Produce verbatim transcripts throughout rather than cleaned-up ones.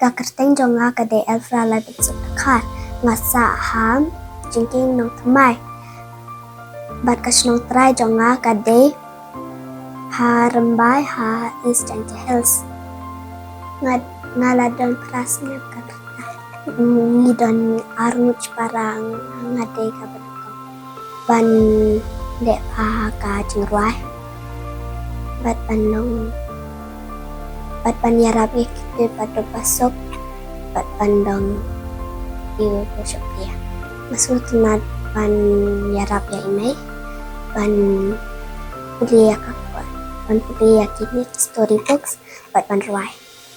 Ka kyrteng jong nga ka dei Elfra Laibitsuk Dkhar. Nga sah ha Jingkieng Nongthymmai. Bad ka shnong trai jong nga ka dei ha Rymbai ha East Jaintia Hills. Nga, nga la don phra snem ka kyrteng. Ngi don arngut para, nga dei kaba nyngkong. Ban leh bha ha ka jingrwai. Bad ban long, bad ban ïarap ïa kito ba duk ba suk. Bad ban long ïa u ba shakri. Nga sngewtynnat ban ïarap ïa i mei. Ban pule ïa ka, ban pule ïa kine ki story books. Bad ban rwai.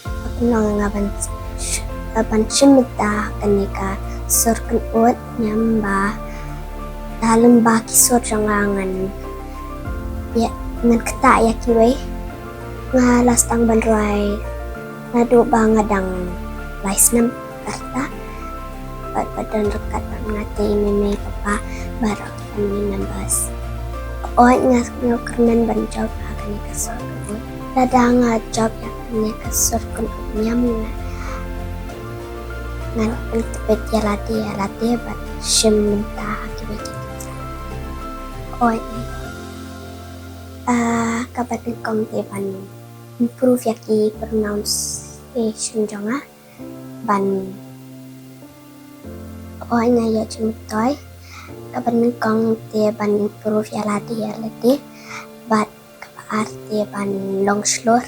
Nga kynmaw nga ban, ban shim bynta ha kane ka sur kynnoh niam ba da lem ba ki sur jong nga ngan, ïa, ngan ktah ïa kiwei. Nga la sdang ban rwai naduh ba nga dang lai snem. Kata bad ba don ryngkat bad nga te i mei mei papa baroh family members. Oi, nga sngewkyrmen ban jop ha kane ka sur kynnoh. Lada nga jop ha kane ka sur kynnoh niam nga, ngan pyntbit ïa lade ïa lade bad shim bynta ha kiwei ki. Oi, ah, kaba nyngkong te ban improve ïa ki pronunciation jong nga. Ban, oi, nga ïa jingmyntoi. Kaba nyngkong te ban improve ïa lade ïa lade. Bad kaba ar te ban long shlur.